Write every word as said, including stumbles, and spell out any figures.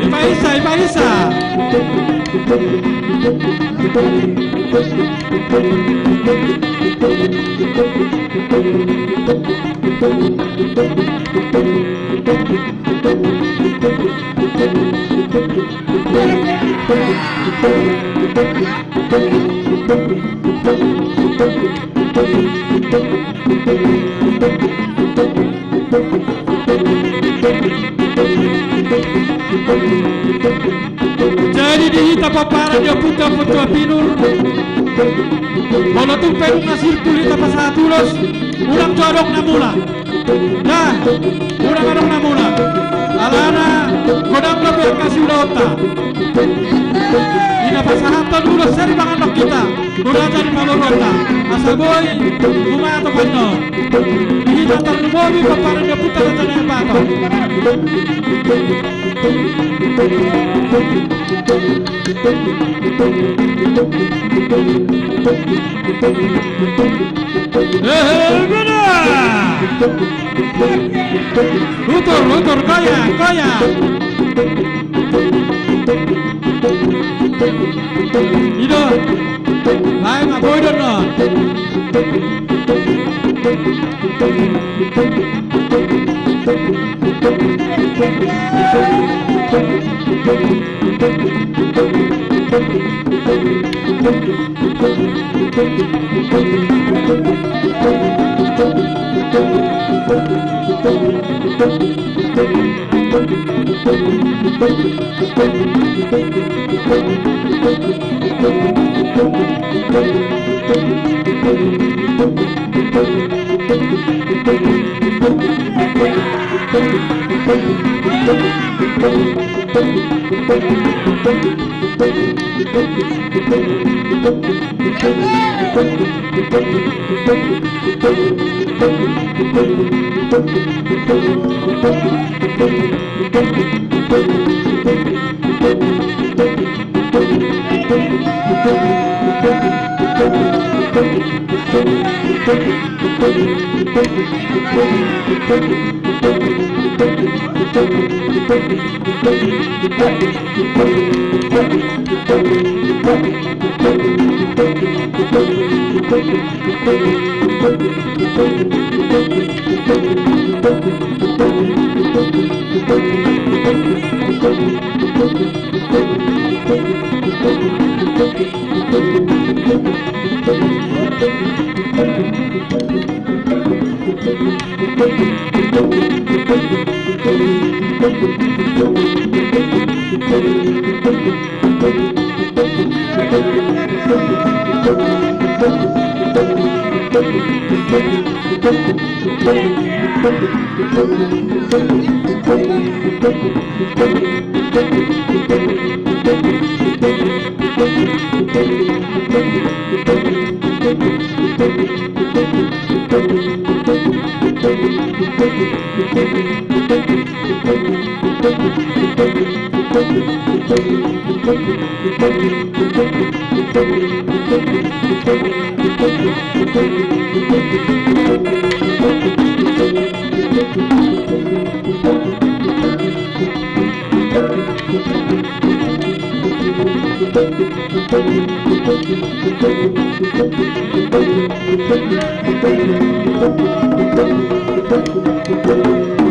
Ipaisa, ipaisa. Jadi di hita pomparan ni ompunta Ompu Tua Pinur, molo tung pe dung na sirtul hita pasahat ulos, unang jo adong na mula. Nah, unang adong na mula. Alana godang dope angka siulaonta. I na pasahathon ulos sari mangan dohot hita. Godang jadi pamoruonta. Asa boi, umat tu panno. Di hita tarlumobi pomparan ni ompunta Raja Nai Ambaton. Ehe, beda. Utur, utur, koya, koya. Ido. Lae ma boi do on.